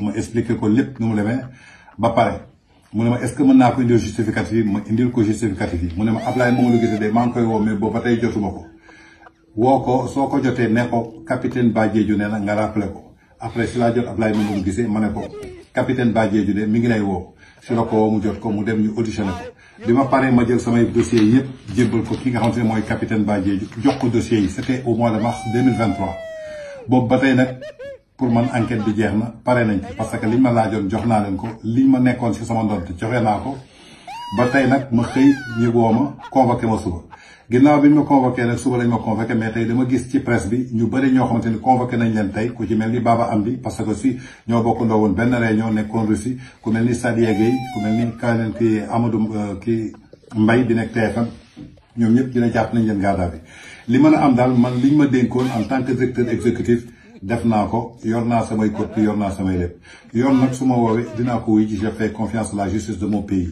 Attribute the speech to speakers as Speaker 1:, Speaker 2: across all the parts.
Speaker 1: ma expliqué ko lépp nu mu demee ba pare mu ne ma est-ce que mën naa ko indil justificatif yi ma indil ko justificatif yi mu ne ma Ablaye Mamadou Guissé de maa ngi koy woo mais boobu ba tey jotuma ko woo ko soo ko jotee ne ko capitaine Badjedju nee na nga rappelé ko après si laa jot Ablaye Mamadou Guissé ma ne ko capitaine Badjedju de mi ngi lay woo si la ko woo mu jot ko mu dem ñu auditionné ko bi ma paree ma jël samay dossiers yëpp jébbal ko ki nga xamante ne mooy capitaine Badjedju jox ko dossiers yi c'était au mois de mars 2023 boobu ba tey nag pour man enquête bi jeex na pare nañ ci parce que liñ ma laajoon jox naa leen ko liñ ma nekkoon si sama ndont joxe naa ko ba tey nag ma xëy ñu woo ma convoqué ma suba ginnaaw bi ñu ma convoqué nag suba lañ ma convoqué mais tey dama gis ci presse bi ñu bëri ñoo xamante ni convoqué nañ leen tey ku ci mel ni Baba Amdi parce que si ñoo bokk ndoo woon benn réunion nekkoon Russie ku mel ni Sadia Gueye ku mel ni kaneen ki Amadou ki Mbaye bi nekk TFM ñoom ñëpp dina jàpp nañ leen garda bi li mën a am daal man liñ ma dénkoon en tant que directeur exécutif def naa ko yor naa samay copie yor naa samay lépp yoon nag su ma woowee dinaa ko wuy ji j'ai fait confiance à la justice de mon pays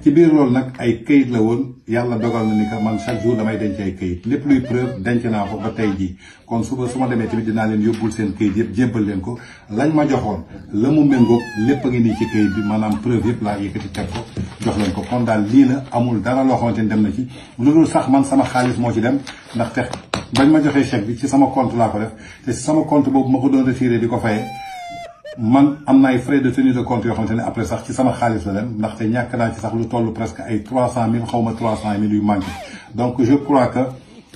Speaker 1: ci biir loolu nag ay kayit la woon yàlla dogal na ni que man chaque jour damay denc ay kayit lépp luy preuve denc naa ko ba tey jii kon suba su ma demee tamit dinaa leen yóbbul seen kayit yëpp jébbal leen ko lañ ma joxoon la mu méngoog lépp a ngi nii ci kayit bi maanaam preuve yëpp laa yëkkati teg ko jox leen ko kon daal lii la amul dara loo xamante ni dem na ci lu dul sax man sama xaalis moo ci dem ndaxte bañ ma joxee chèque bi ci sama compte laa ko def te si sama compte boobu ma ko doon retiré di ko fayee man am na ay frais de tenue de compte yoo xamante ne après sax ci sama xaalis la dem ndaxte ñàkk naa ci sax lu toll presque ay 300 000 xaw ma 300 000 yu manqué donc je crois que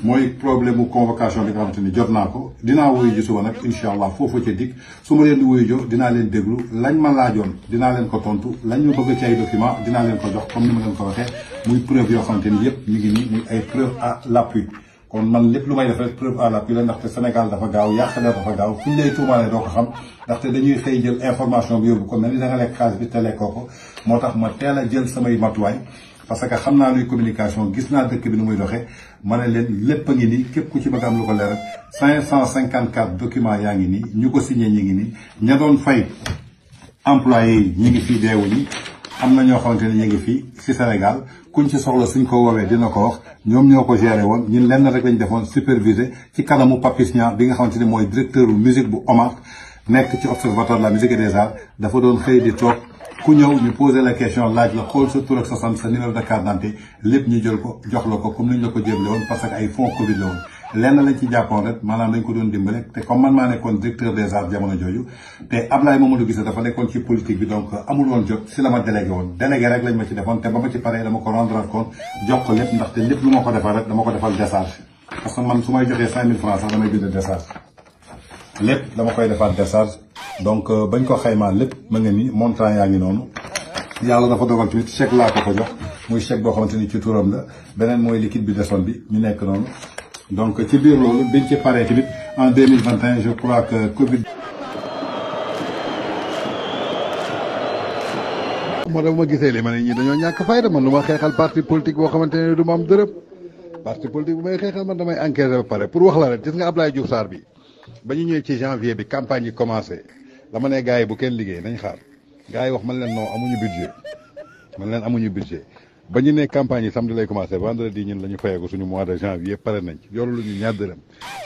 Speaker 1: mooy problème mu convocation bi nga xamante ni jot naa ko dinaa wuyu ji suba nag incha allah foofu ca dikk su ma leen di wuyu jo dinaa leen déglu lañ ma laajoon dinaa leen ko tontu lañ ma bëgg ci ay document dinaa leen ko jox comme ni ma leen ko waxee muy preuve yoo xamante ni yëpp ñu ngi nii muy ay preuve à l'appui kon man lépp lu may def rek preuve à l'appui la ndaxte Sénégal dafa gaaw yàq der dafa gaaw fu ñu lay tuumaalee doo ko xam ndaxte dañuy xëy jël information bi yóbbu ko mel ni da nga lekk xaalis bi te lekkoo ko moo tax ma teel a jël samay matuwaay parce que xam naa luy communication gis naa dëkk bi nu muy doxee ma ne leen lépp a ngi nii képp ku ci bëgg am lu ko leer 554 documents yaa ngi nii ñu ko signé ñi ngi nii ña doon fay employé yi ñi ngi fii deewuñu am na ñoo xamante ne ñu ngi fii si Sénégal kuñ ci soxla suñ ko woowee dina ko wax ñoom ñoo ko géré woon ñun lenn rek lañ defoon supervisé ci kanamu Papis Niang bi nga xamante ni mooy directeur musique bu OMAR nekk ci observatoire de la musique et des arts dafa doon xëy di toog ku ñëw ñu posé la question laaj la xool sa tur ak sa sant sa numéro de carte d'identité lépp ñu jël ko jox la ko comme ni ñu la ko jéble woon parce que ay fonds Covid la woon lenn lañ ci jàppoon rek maanaam dañ ko doon dimbale te comme man maa nekkoon directeur des arts jamono jooju te Ablaye Mamadou Guissé dafa nekkoon ci politique bi donc amul woon jot si la ma délégué woon délégué rek lañ ma ci defoon te ba ma ci paree dama ko rendre compte jox ko lépp ndaxte lépp lu ma ko defal rek dama ko defal décharge parce que man su may joxee 5000 francs sax damay bind décharge lépp dama koy defaat décharge donc bañ ko xaymaa lépp ma nga ni montant yaa ngi noonu yàlla dafa dogal tamit chèque laa ko jox muy chèque boo xamante ni ci turam la beneen mooy liquide bi desoon bi ñu nekk noonu donc ci biir loolu biñ ci paree tamit en 2021 je crois que Covid.
Speaker 2: moo tax ma gisee li ma ne ñii dañoo ñàkk fayda man lu ma xeexal parti politique boo xamante ne du ma am dërëm parti politique bu may xeexal man damay enquêter ba pare pour wax la rek gis nga Abdoulaye Diouf Sarr bi ba ñu ñëwee ci janvier bi campagne yi commencé dama ne gars yi bu kenn liggéey nañ xaar gars yi wax man leen non amuñu budget man leen amuñu budget ba ñu ne campagne yi samedi lay commencé vendredi ñun la ñu fayeeku suñu mois de janvier pare nañ ci yoolu lu ñu ñaar dërëm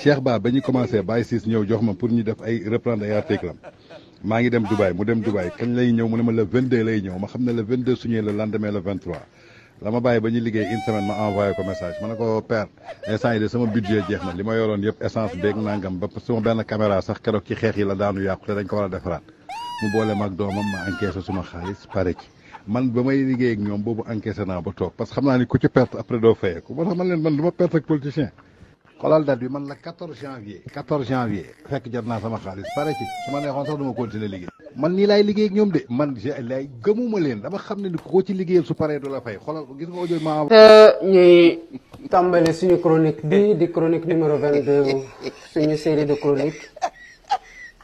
Speaker 2: Cheikh Ba ba ñu commencé Baye Ciss ñëw jox ma pour ñu def ay reprendre ay article am maa ngi dem Dubaï mu dem Dubaï kañ lay ñëw mu ne ma le 22 lay ñëw ma xam ne le 22 su ñëwee le lendemain le 23 la ma bàyyi ba ñu liggéey une semaine ma envoyé ko message ma ne ko père instant yi de sama budget jeex na li ma yoroon yëpp essence beeg nangam ba sama benn caméra sax keroog ci xeex yi la daanu yàqu te dañ ko war a defaraat mu boole mag doomam ma encaissé suma xaalis pare ci man ba may liggéey ak ñoom boobu encaissé naa ba toog parce que xam naa ni ku ci perte après doo fayeeku moo tax man leen man du ma perte ak politicien xoolal date bi man la 14 janvier fekk jot naa sama xaalis pare ci su ma neexoon sax du ma continuer liggéey man nii laay liggéey ak ñoom de man lay gëmuma leen dama xam ne ni ko ci liggéeyal su paree du la fay xoolal gis nga audio ma
Speaker 3: ñuy tàmbale suñu chronique bi di chronique numéro 22 suñu série de chronique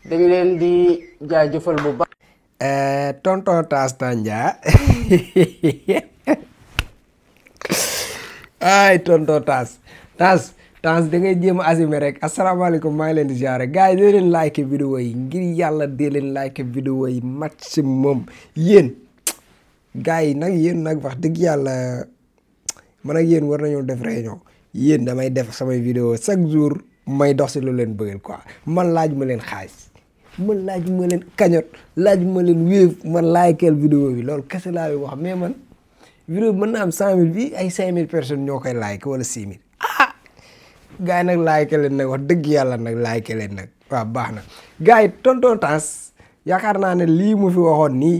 Speaker 3: dañu leen di jaajëfal bu baax
Speaker 4: tonton Tass Tandia ay tonton Tass da ngay jéem a assumer rek asalaamaaleykum maa ngi leen di ziare gars yi dee leen like vidéo yi ngir yàlla dee leen like vidéo yi maximum yéen gars yi nag yéen nag wax dëgg yàlla man ak yéen war nañoo def réunion yéen damay def samay vidéo chaque jour may dox si lu leen bëggal quoi man laaj ma leen xaalis man laaj ma leen cagnotte laaj ma leen Wave man laajkeel vidéo bi loolu kese laa wax mais man vidéo bi mën na am 100000 bi ay 5000 personnes ñoo koy like wala 6000 gars yi nag laajke leen nag wax dëgg yàlla nag laajke leen nag waaw baax na gars yi tonton Tange yaakaar naa ne lii mu fi waxoon nii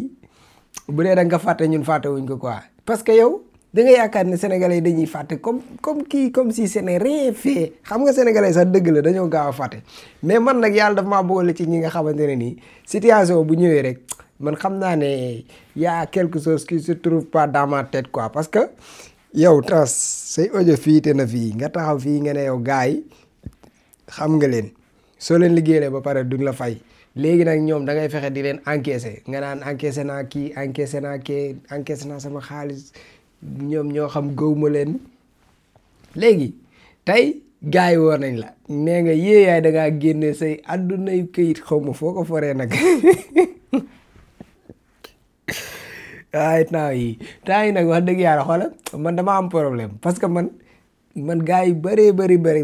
Speaker 4: bu dee da nga fàtte ñun fàtte wuñ ko quoi parce que yow da nga yaakaar ne sénégalais yi dañuy fàtte comme si ce n'est rien fait xam nga sénégalais sax dëgg la dañoo gaaw a fàtte mais man nag yàlla dafa maa boole ci ñi nga xamante ne nii situation bu ñëwee rek man xam naa ne y a quelque chose qui se trouve pas dans ma tête quoi parce que yow Tange say audio fii te na fii nga taxaw fii nga ne yow gars yi xam nga leen soo leen liggéeyee ba pare duñ la fay léegi nag ñoom da ngay fexe di leen encaisser nga naan encaisser naa kii encaisser naa kii encaisser naa sama xaalis ñoom ñoo xam gëwma leen léegi tey gars yi woo nañ la nee nga yéeyaay da ngaa génne say àddunay këyit xaw ma foo ko foree nag waaye temps yi nag wax dëgg yàlla xoola man dama am problème parce que man gars yi bëri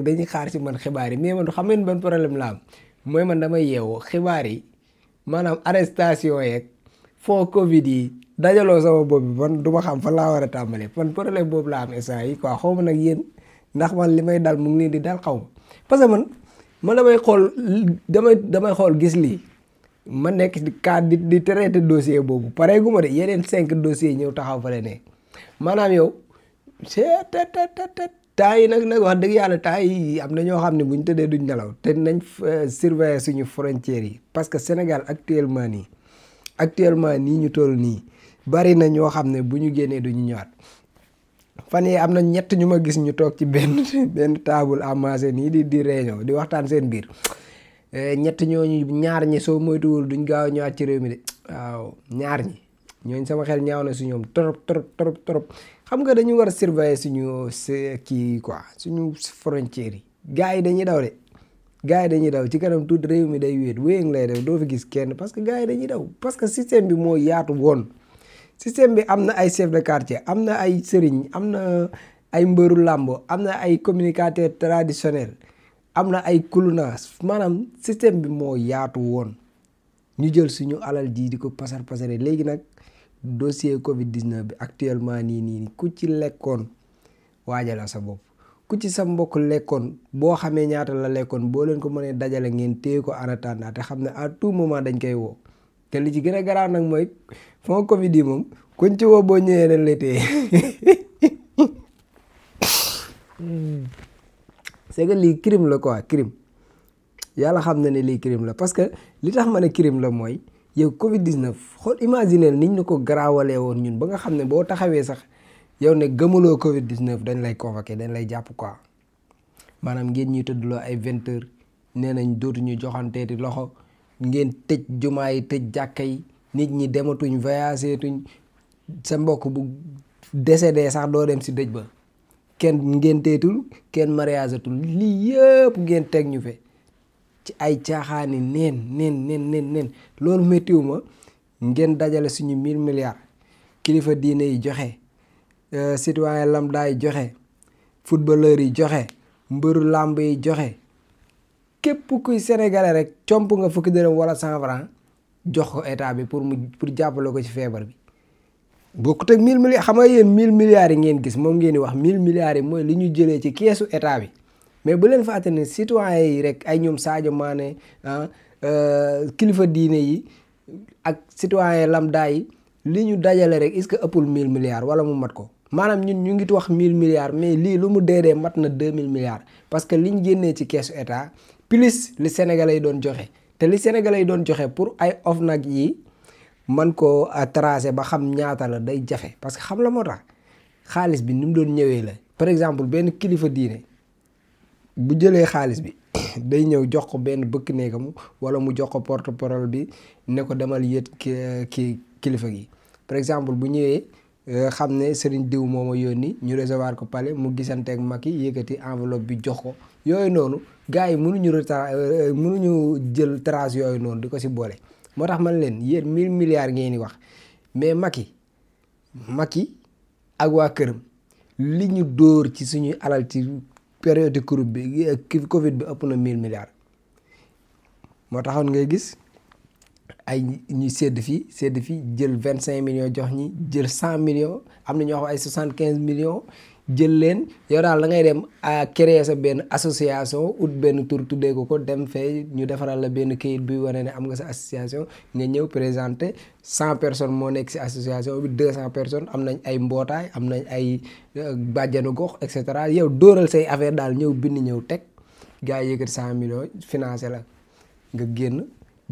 Speaker 4: dañuy xaar si man xibaar yi mais man xam ngeen ban problème la am mooy man damay yeewoo xibaar yi maanaam arrestation yeeg foo Covid yi dajaloo sama bopp bi man du ma xam fan laa war a tàmbalee man problème boobu laa am instant yi quoi xaw ma nag yéen ndax man li may dal mu ngi leen di dal xaw ma parce que man damay xool damay xool gis lii ma nekk di cadre di traité dossier boobu pare gu ma de yeneen 5 dossiers ñëw taxaw fa la ne maanaam yow temps yi nag wax dëgg yàlla temps yi am na ñoo xam ne bu ñu tëddee duñ nelaw te nañ surveiller suñu frontières yi parce que Sénégal actuellement nii ñu toll nii bari na ñoo xam ne bu ñu génnee duñu ñëwaat fan yi am na ñett ñu ma gis ñu toog ci benn table à manger nii di réunion di waxtaan seen biir ñett ñooñu ñaar ñi soo moytuwul duñ gaaw a ñëwaat ci réew mi de waaw ñaar ñi ñooñu sama xel ñaaw na si ñoom trop xam nga dañu war a surveiller suñu kii quoi suñu frontières yi gars yi dañuy daw de gars yi dañuy daw ci kanam tuuti réew mi day wéet wéyang lay def doo fi gis kenn parce que gars yi dañuy daw parce que système bi moo yaatu woon système bi am na ay chef de quartier am na ay sëriñ am na ay mbëru làmbo am na ay communicateur traditionnel am na ay kulunaas maanaam système bi moo yaatu woon ñu jël suñu alal ji di ko pasare léegi nag dossier Covid 19 bi actuellement nii ku ci lekkoon waajala sa bopp ku ci sa mbokk lekkoon boo xamee ñaata la lekkoon boo leen ko mënee dajale ngeen téye ko en attendant te xam ne à tout moment dañ koy woo te li ci gën a garaaw nag mooy fond Covid yi moom kuñ ci woo boo ñëwee dañ lay téye c'est que lii crime la quoi crime yàlla xam na ne lii crime la parce que li tax ma ne crime la mooy yow Covid 19 xool imaginer niñ la ko garaawalee woon ñun ba nga xam ne boo taxawee sax yow ne gëmuloo Covid 19 dañ lay convoqué dañ lay jàpp quoi maanaam ngeen ñuy tëddloo ay 20 heures nee nañ dootuñu joxanteeti loxo ngeen tëj jumaa yi tëj jàkka yi nit ñi dematuñ voyagé tuñ sa mbokk bu décédé sax doo dem si dëj ba kenn ngénteetul kenn mariage tul lii yëpp ngeen teg ñu fe ci ay caaxaani neen loolu méttiwu ma ngeen dajale suñu 1000 milliards kilifa diine yi joxe citoyen lambda yi joxe footballeur yi joxe mbëru làmb yi joxe képp kuy sénégalais rek comp nga fukki dërëm wala 100 francs jox ko état bi pour jàppale ko ci feebar bi bokkut ak 1000 milliards xam nga yéen 1000 milliards yi ngeen gis moom ngeen di wax 1000 milliards yi mooy li ñu jëlee ci keesu état bi mais bu leen fàtte ne citoyen yi rek ay ñoom Sadio Mané kilifa diine yi ak citoyen lambda yi li ñu dajale rek est-ce que ëppul 1000 milliards wala mu mat ko maanaam ñun ñu ngi wax 1000 milliards mais lii lu mu dee mat na 2000 milliards parce que liñ génnee ci keesu état plus li sénégalais yi doon joxe te li sénégalais yi doon joxe pour ay OFNAC yi man ko tracé ba xam ñaata la day jafe parce que xam la moo tax xaalis bi ni mu doon ñëwee la par exemple benn kilifa diine bu jëlee xaalis bi day ñëw jox ko benn bëkk néegam wala mu jox ko porte-parole bi ne ko demal yët ki kilifa gi par exemple bu ñëwee xam ne sëriñ diw moo ma yónni ñu recevoir ko palais mu gisanteeg Macky yëkkati enveloppe bi jox ko yooyu noonu gars yi mënuñu jël trace yooyu noonu di ko si boole moo tax man leen yéen 1000 milliards ngeen di wax mais Macky ak waa këram li ñu dóor ci suñuy alal ci période Covid bi ëpp na 1000 milliards moo taxoon ngay gis ay ñuy sédd fii jël 25 millions jox ñi jël 100 millions am na ñoo xam ay 75 millions jël leen yow daal da ngay dem a créer sa benn association ut benn tur tuddee ko dem fee ñu defaral la benn kayit buy wane ne am nga sa association nga ñëw présenter 100 personnes moo nekk si association bi 200 personnes am nañ ay mbootaay am nañ ay bàjjanu gox et cetera yow dóoral say affaire daal ñëw bind ñëw teg gars yi yëkkati 100 millions financé la nga génn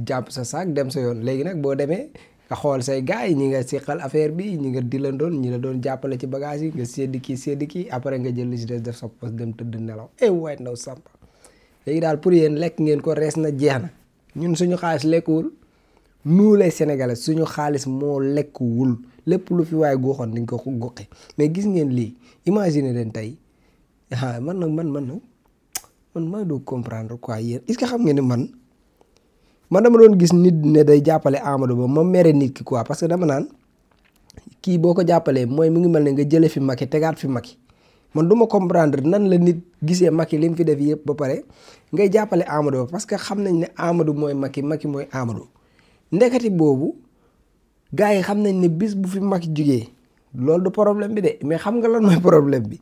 Speaker 4: jàpp sa saak dem sa yoon léegi nag boo demee nga xool say gars yi ñi nga seqal affaire bi ñi nga dilandoon ñi la doon jàppale ci bagage yi nga séddi kii après nga jël li ci des def sa poste dem tëdd nelaw waay ndaw sampa léegi daal pour yéen lekk ngeen ko rees na jeex na ñun suñu xaalis lekkuwul nous les sénégalais suñu xaalis moo lekkuwul lépp lu fi waaye goxoon dañ ko goxi mais gis ngeen lii imaginer leen tey man maa doo comprendre quoi yéen est-ce que xam ngeen ne man dama doon gis nit ne day jàppale Amadou Ba ma mere nit ki quoi parce que dama naan kii boo ko jàppalee mooy mu ngi mel ne nga jële fi Macky tegaat fi Macky man du ma comprendre nan la nit gisee Macky li mu fi def yëpp ba pare ngay jàppale Amadou Ba parce que xam nañ ne Amadou mooy Macky mooy Amadou ndekati boobu gars yi xam nañ ne bis bu fi Macky jugee loolu du problème bi de mais xam nga lan mooy problème bi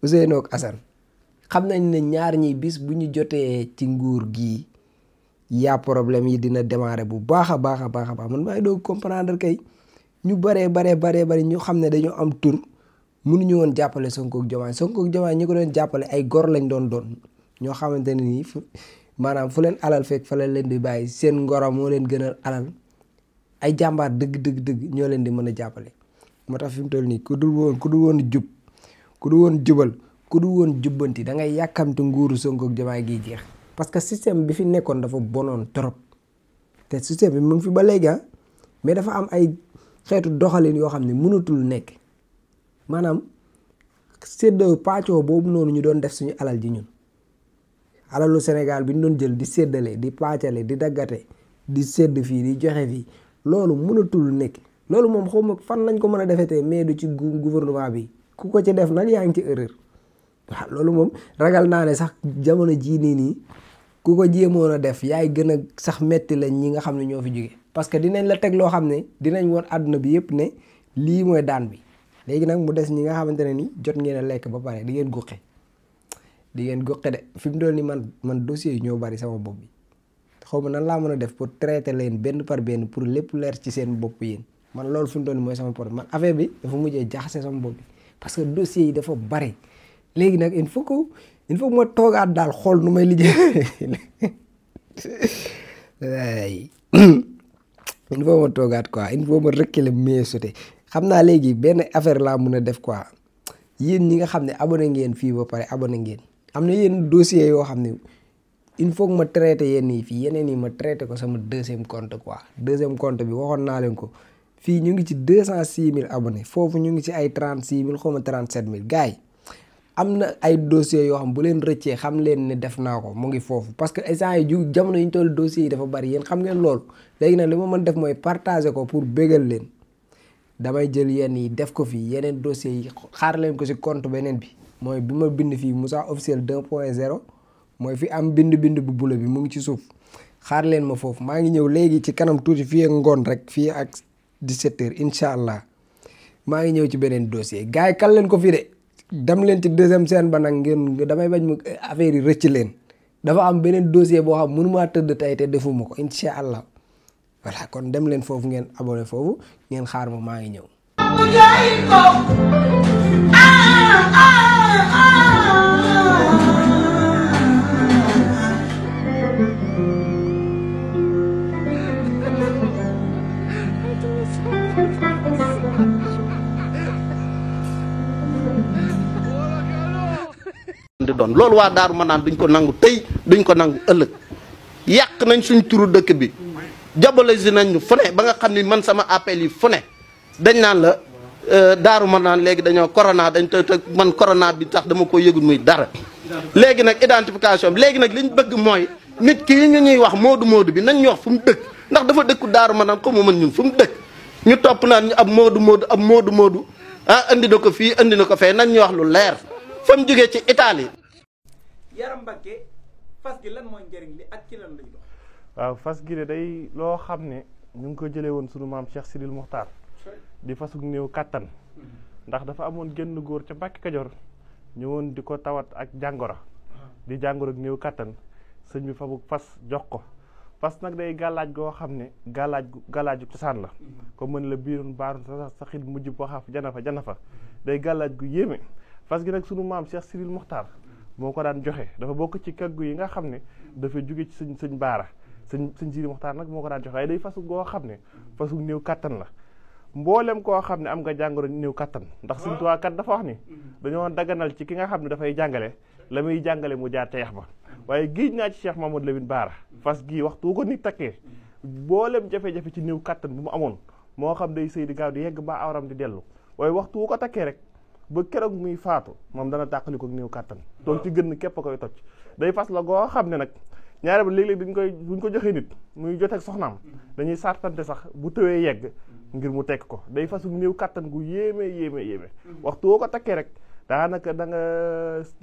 Speaker 4: Ousseynou ak Assane xam nañ ne ñaar ñi bis bu ñu jotee ci nguur gii yaa problème yi dina démarrer bu baax a baax man maa ngi doon comprendre kay ñu baree ñu xam ne dañoo am tur mënuñu woon jàppale Sonko ak Diomaye ñi ko doon jàppale ay gor lañ doon ñoo xamante ne nii maanaam fu leen alal fekk fa leen di bàyyi seen ngoro moo leen gënal alal ay jàmbaar dëgg ñoo leen di mën a jàppale moo tax fi mu toll nii ku dul woon jub ku dul woon jubal ku dul woon jubbanti da ngay yàkkamti nguuru Sonko ak Diomaye gi jeex parce que système bi fi nekkoon dafa bonoon trop te système bi mu ngi fi ba léegi mais dafa am ay xeetu doxalin yoo xam ne mënatul nekk maanaam séddoo pàccoo boobu noonu ñu doon def suñu alal ji ñun alalu Sénégal bi ñu doon jël di séddale di pàccale di daggate di sédd fii di joxe fii loolu mënatul nekk loolu moom xaw ma fan lañ ko mën a defetee mais du ci gouvernement bi ku ko ci def nag yaa ngi ci erreur waaw loolu moom ragal naa ne sax jamono jii nii ku ko jéemoon a def yaay gën a sax metti lañ ñi nga xam ne ñoo fi jóge parce que dinañ la teg loo xam ne dinañ woon àdduna bi yëpp ne lii mooy daan bi léegi nag mu des ñi nga xamante ne ni jot ngeen a lekk ba pare di ngeen guqe de fi mu doon ni man dossier yi ñoo bari sama bopp bi xaw ma nan laa mën a def pour traiter leen benn par benn pour lépp leer ci seen bopp yéen man loolu fi mu doon ni mooy sama problème man affaire bi dafa mujjee jaxase sama bopp bi parce que dossier yi dafa bari léegi nag il faut que ma toogaat daal xool nu may liggéey il faut ma toogaat quoi il faut ma reculer mieux sauter xam naa léegi benn affaire laa mun a def quoi yéen ñi nga xam ne abonné ngeen fii ba pare abonné ngeen am na yenn dossiers yoo xam ne il faut que ma traité yenn yi fii yeneen yi ma traité ko sama deuxième compte quoi deuxième compte bi waxoon naa leen ko fii ñu ngi ci 206 000 abonnés foofu ñu ngi ci ay 36 000 xaw ma 37 000 gars yi am na ay dossiers yoo xam bu leen rëccee xam leen ne def naa ko mu ngi foofu parce que instant yi jamono yi ñu toll dossiers yi dafa bari yéen xam ngeen loolu léegi nag li ma mën def mooy partager ko pour bégal leen damay jël yenn yi def ko fii yeneen dossiers yi xaar leen ko ci compte beneen bi mooy bi ma bind fii Moussa officiel 2.0 mooy fi am bind bu bula bi mu ngi ci suuf xaar leen ma foofu maa ngi ñëw léegi ci kanam tuuti fii ak ngoon rek fii ak 17h incha allah maa ngi ñëw ci beneen dossier gars yi kal leen ko fii de dem leen ci deuxième scène ba nag ngeen damay bañ mu affaire yi rëcc leen dafa am beneen dossier boo xam mënumaa tëdd tey te defuma ko incha allah voilà kon dem leen foofu ngeen abonné foofu ngeen xaar ma maa ngi ñëw.
Speaker 5: di doon loolu waa Daaru Manaan duñ ko nangu tey duñ ko nangu ëllëg yàq nañ suñ turu dëkk bi jabalisi nañ fu ne ba nga xam ni man sama appel yi fu ne dañ naan la Daaru Manaan léegi dañoo corona dañ te man corona bi tax dama ko yëgul muy dara léegi nag identification bi léegi nag liñ bëgg mooy nit kii ñu ñuy wax moodu bi nañ ñu wax fu mu dëkk ndax dafa dëkku Daaru Manaan ko mu mën ñun fu mu dëkk ñu topp naan ñu ab moodu ah andi na ko fii andi na ko fee nañ ñu wax lu leer fa mu jógee ci Italie.
Speaker 6: Yaram Mbacke fas gi lan mooy njëriñ li ak ci lan lañ dox. waaw fas gi de day loo xam ne ñu ngi ko jëlee woon sunu maam Cheikh Sidil Mokhtar di fasug néew kàttan ndax dafa amoon génn góor ca Mbàkke Kajoor ñëwoon di ko tawat ak jàngoro di jàngoro ak néew kàttan sëñ bi fabug fas jox ko fas nag day gàllaaj goo xam ne gàllaaju cosaan la ko mën la biirun baarun sa xit mujj boo xaaf jana fa day gàllaaj gu yéeme fas gi nag sunu maam Cheikh Sidil Mokhtar moo ko daan joxe dafa bokk ci kaggu yi nga xam ne dafa jóge ci sëñ baara sëñ Sidil Mokhtar nag moo ko daan joxe waaye day fasu goo xam ne fasu néew kàttan la mboolem koo xam ne am nga jàngoro néew kàttan ndax Sëñ Tuubaa kat dafa wax ni dañoo daganal ci ki nga xam ne dafay jàngale la muy jàngale mu jaar ca yax ba waaye géej naa ci Cheikh Mamadou Lamine Bara fas gii waxtu ko nit takkee mboolem jafe-jafe ci néew kàttan bu mu amoon moo xam day sëy di gaaw di yegg ba awram di dellu waaye waxtu wu ko takkee rek ba keroog muy faatu moom dana tàqali ko néew kàttan donc ci gën képp a koy toj day fas la goo xam ne nag ñaare ba léeg-léeg buñ ko joxee nit muy joteeg soxnaam dañuy sartante sax bu tëwee yegg ngir mu tekk ko day fasu néew kàttan gu yéeme waxtu woo ko takkee rek daanaka da nga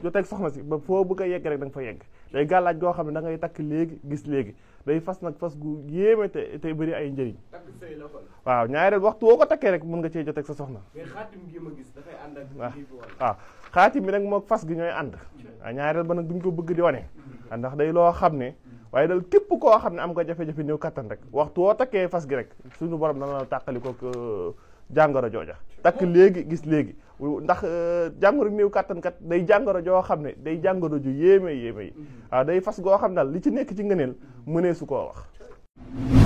Speaker 6: joteeg soxna si ba foo bëgg a yegg rek da nga fa yegg day gàllaaj goo xam ne da ngay takk léegi gis léegi day fas nag fas gu yéeme te bëri ay njëriñ waaw ñaareel waxtu woo ko takkee rek mën nga cee joteeg sa soxna waaw xaatim bi nag moo fas gi ñooy ànd waaw ñaareel ba nag duñ ko bëgg di wane ndax day loo xam ne waaye dal képp koo xam ne am nga jafe-jafe néew kattan rek waxtu woo takkee fas gi rek suñu borom dana la tàqali ko jàngoro jooja takk léegi gis léegi ndax jàngoro néew kattan kat day jàngoro joo xam ne day jàngoro ju yéeme yi waaw day fas goo xam daal li ci nekk ci ngëneel mënee su koo wax